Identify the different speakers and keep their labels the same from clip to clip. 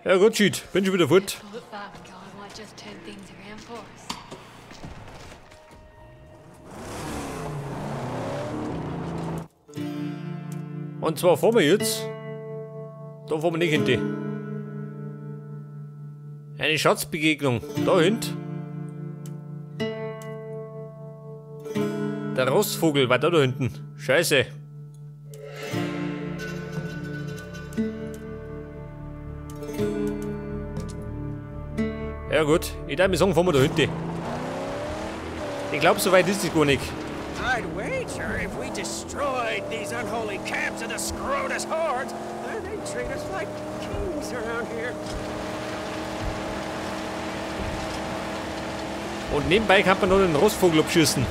Speaker 1: Ja gut, Shit, bin schon wieder fort. Und zwar fahren wir jetzt. Da fahren wir nicht hin. Eine Schatzbegegnung. Da hinten. Der Rostvogel war da hinten. Scheiße. Ja gut, ich darf mir sagen, fahren wir da hinten. Ich glaube, so weit ist es gar nicht.
Speaker 2: I'd wager if we destroyed these unholy camps of the Scrotus hordes, they'd treat us like kings around here.
Speaker 1: Und nebenbei kann man noch den Rostvogel abschießen.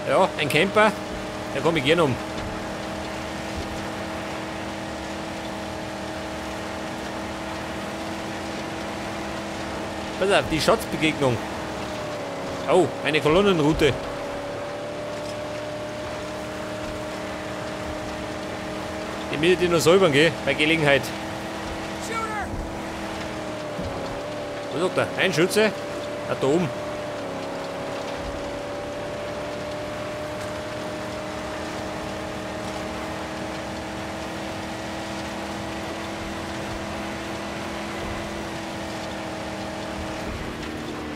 Speaker 1: Ja, ein Camper, da komme ich gerne um. Pass auf, die Schatzbegegnung. Oh, eine Kolonnenroute. Die will ich noch säubern, gell? Bei Gelegenheit. Was sagt er? Ein Schütze? Ah, da oben.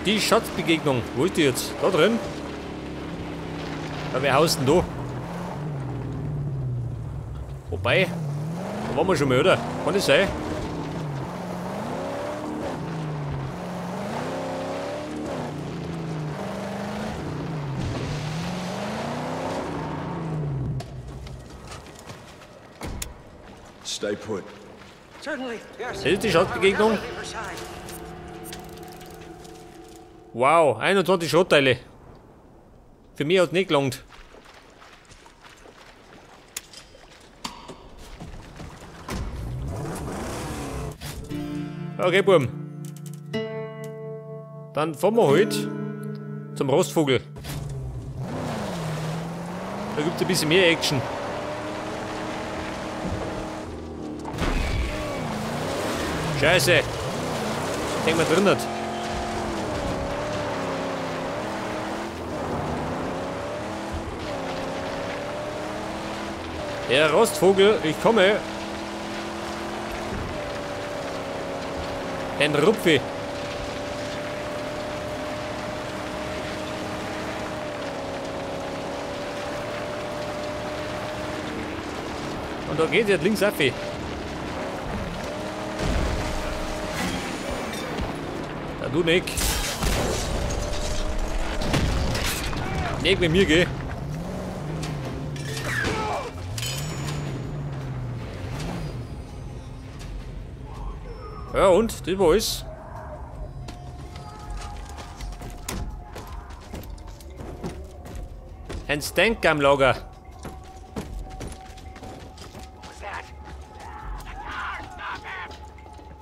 Speaker 1: Die Schatzbegegnung. Wo ist die jetzt? Da drin? Ja, wer haust denn da? Wobei, da waren wir schon mal, oder? Kann das sein?
Speaker 3: Stay put.
Speaker 1: Das ist die Schatzbegegnung. Wow, 21 Schrottteile. Für mich hat es nicht gelangt. Okay, Burm. Dann fahren wir heute zum Rostvogel. Da gibt es ein bisschen mehr Action. Scheiße. Denk mal drin hat. Der Rostvogel, ich komme. Ein Rupfi. Und da geht jetzt links auf. Da du nicht. Nicht mit mir, geh. Ja und, das war alles. Ein Stank am Lager.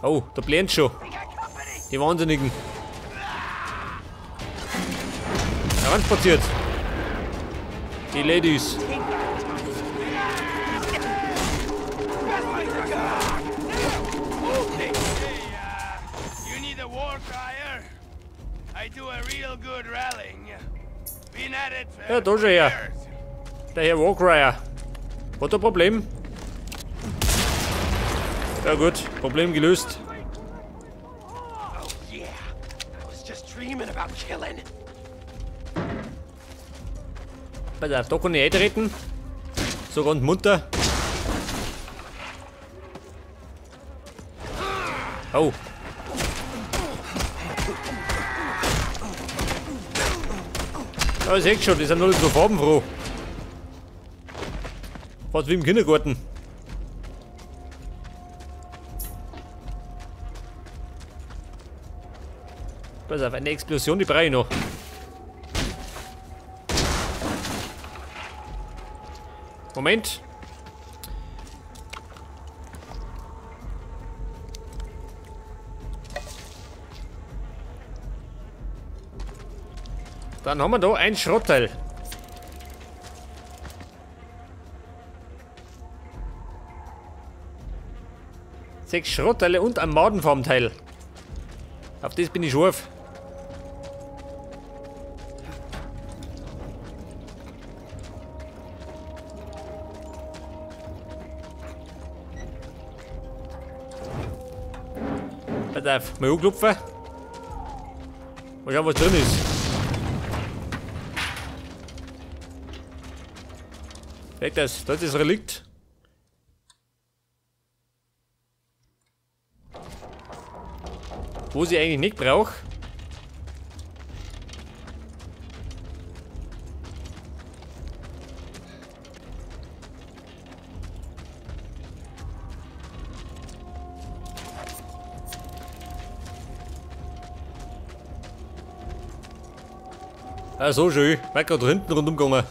Speaker 1: Oh, da brennt schon. Die Wahnsinnigen. Heranspaziert. Die Ladies. Ja, da schon her. Der Herr Warcrier. Hat ein Problem? Ja gut, Problem gelöst. Pass auf, da kann ich eintreten. So ganz munter. Oh. Ja, ich seh schon, die sind alle so farbenfroh. Fast wie im Kindergarten. Pass auf, eine Explosion, die brauche ich noch. Moment. Dann haben wir da ein Schrottteil. Sechs Schrottteile und ein Madenfarmteil. Auf das bin ich scharf. Pass auf, mal anklopfen. Mal schauen, was drin ist. Vielleicht das, da ist das Relikt. Wo sie eigentlich nicht brauche. Ah, so schön. War gerade hinten rundum gegangen.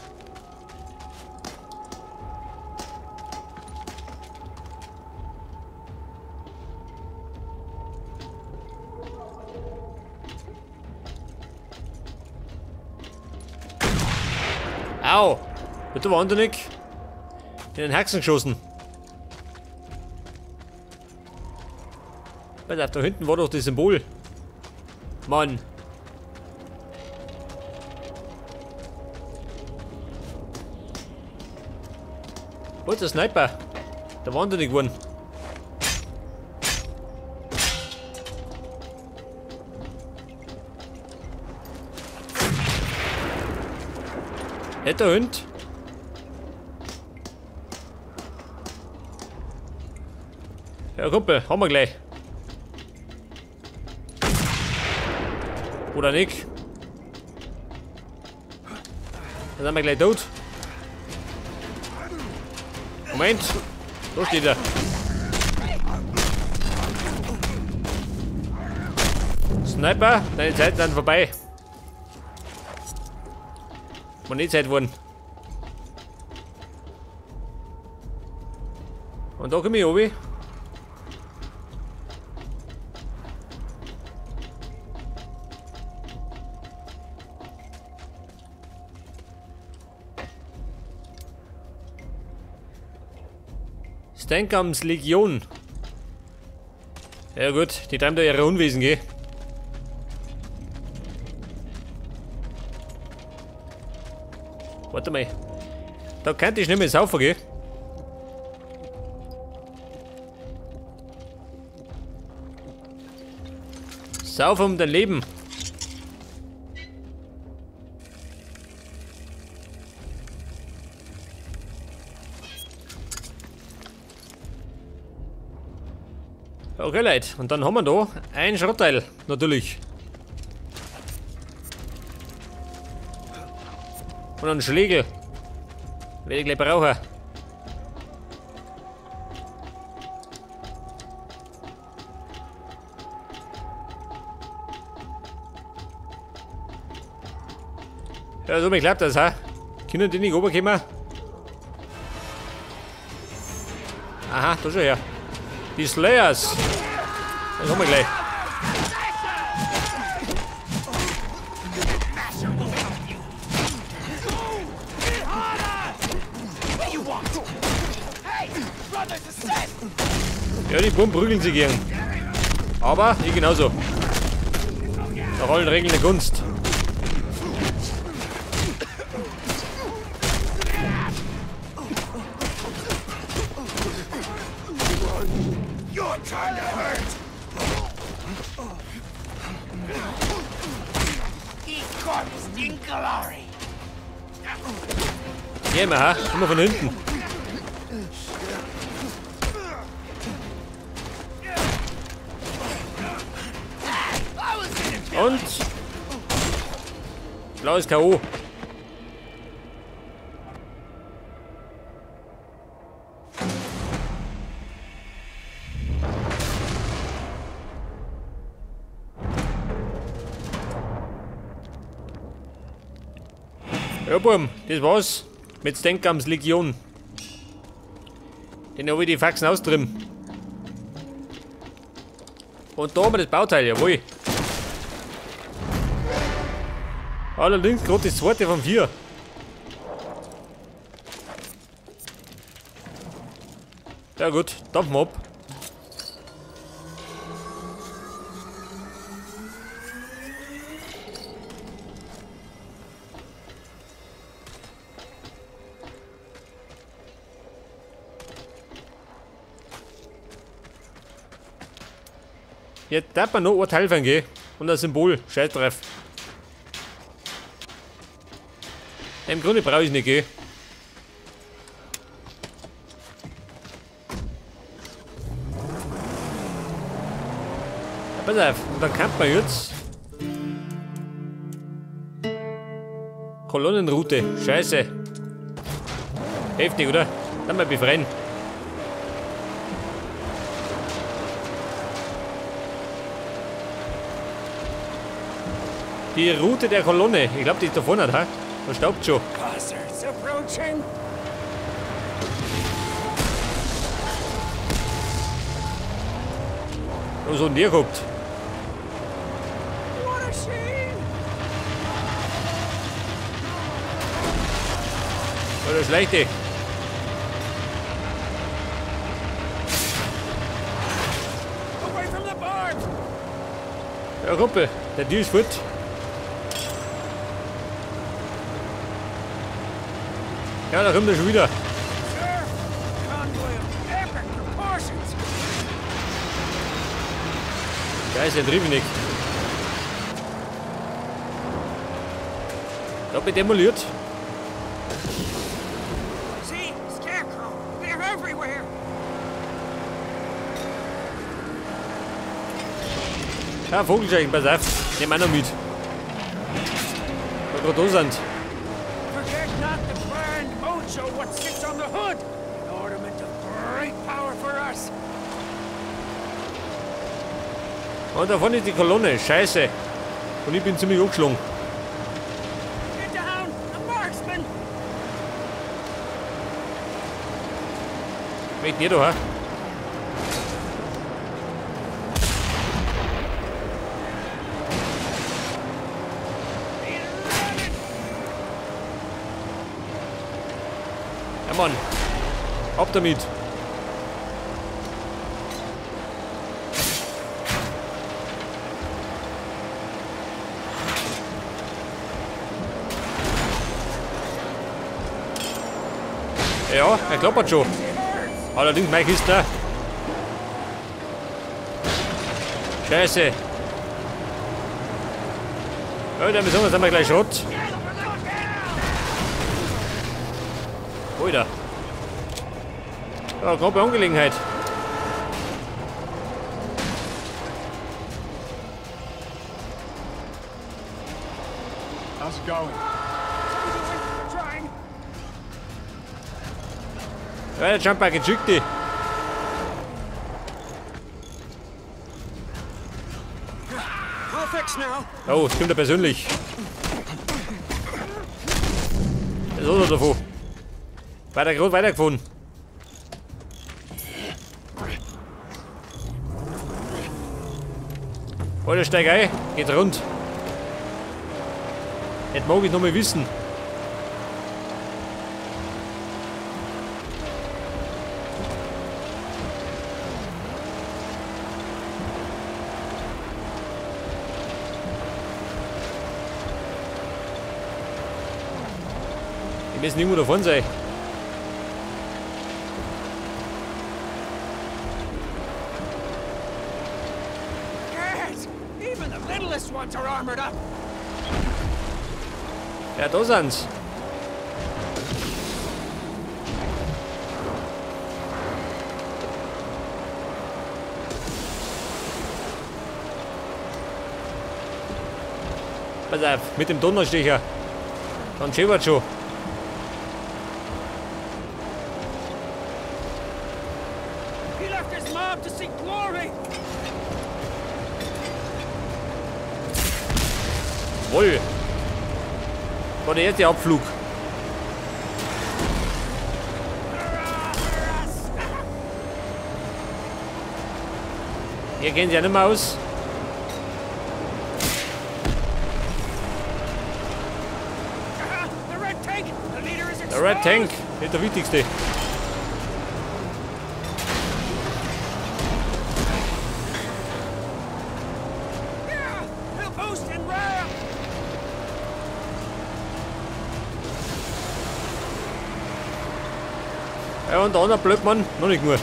Speaker 1: Au! Wird der wahnsinnig in den Haxen geschossen. Pass auf, da hinten war doch das Symbol. Mann. Wo ist der Sniper? Der wahnsinnig geworden. Netter Hund. Ja, Kumpel, haben wir gleich. Oder nicht? Dann sind wir gleich tot. Moment. Da steht er. Sniper, deine Zeiten sind vorbei. War nicht Zeit geworden. Und da komme ich runter. Stankams Legion. Ja gut, die treiben da ihre Unwesen, gell? Warte mal. Da könnte ich nicht mehr saufen, gell? Saufen um dein Leben. Okay, Leute. Und dann haben wir da ein Schrottteil, natürlich. Und einen Schlägel. Werde ich gleich brauchen. Ja, so mir klappt das, ha? Können die nicht runterkommen? Aha, da schon her. Die Slayers. Das haben wir gleich. Ja, die Buben prügeln sich gern. Aber ich genauso. Nach allen Regeln der Kunst. Geh mal, ha? Immer von hinten. Und blaues K.O. Ja, Buam, das war's mit Stankams Legion. Den habe ich die Faxen austrieben. Und da haben wir das Bauteil, jawohl. Allerdings gerade das zweite von 4. Ja gut, dampfen wir ab. Jetzt darf man noch ein Teil fahren gehen. Und ein Symbol. Scheiß drauf. Im Grunde brauche ich nicht gehen. Ja, pass auf. Und dann kann man jetzt. Kolonnenroute. Scheiße. Heftig, oder? Dann mal befreien. Die Route der Kolonne. Ich glaube, die ist da vorne, ha? Da staubt schon. Oh, so ein Tier gehabt. Oder schlechte. Ja, Kumpel, der Deal ist fort. Ja, da kommt er schon wieder. Scheiße, den triff ich nicht. Da hab ich demoliert. Ja, Vogelscheuchen, pass auf. Nehmen wir auch noch mit. Da gerade da sind. Und da vorne ist die Kolonne, scheiße. Und ich bin ziemlich angeschlagen. Möchte nicht da, hä? Ja, Mann. Ab damit. Ja, er klappert schon. Allerdings, meine Kiste da. Scheiße. Ja, dann besonders haben wir gleich Schrott. Alter. Ja, grobe Angelegenheit.
Speaker 3: How's it going?
Speaker 1: Ja, der Jumper geschickt die. Oh, das kommt er persönlich. Das ist er davon. Weiter, gerade weitergefahren. Alter, steig ein, geht rund. Jetzt mag ich noch mal wissen. Wir müssen irgendwo davon sein. Ja, da sind's. Pass auf, mit dem Donnerstecher. Dann schäbert schon. Jawohl. War der erste Abflug. Hier gehen sie ja nicht mehr aus. Der Red Tank, nicht der wichtigste. Ja, und der andere Blödmann, noch nicht nur.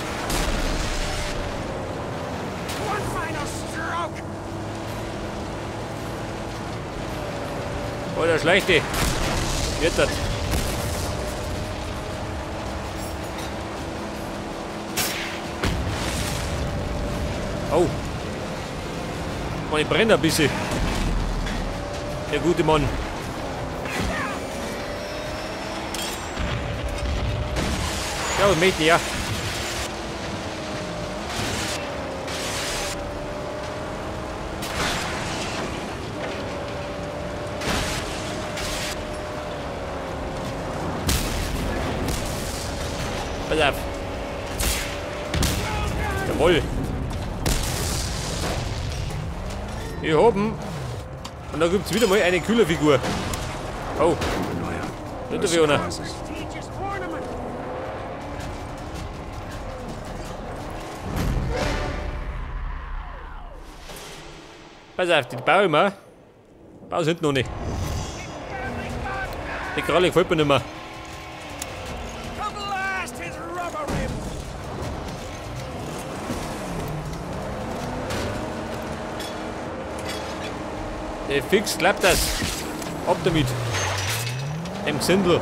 Speaker 1: Oh, der Schleichte. Wird das. Oh. Mann, ich brenne ein bisschen. Der gute Mann. Ja, was möchte ich, ja. Pass auf. Jawohl. Hier oben. Und da gibt es wieder mal eine Kühlerfigur. Oh. Nicht der Fiona. Pass auf, die baue ich mir. Baue hinten noch nicht. Die Kralle gefällt mir nicht mehr. Der fix klappt das. Ab damit. Dem Gesindel.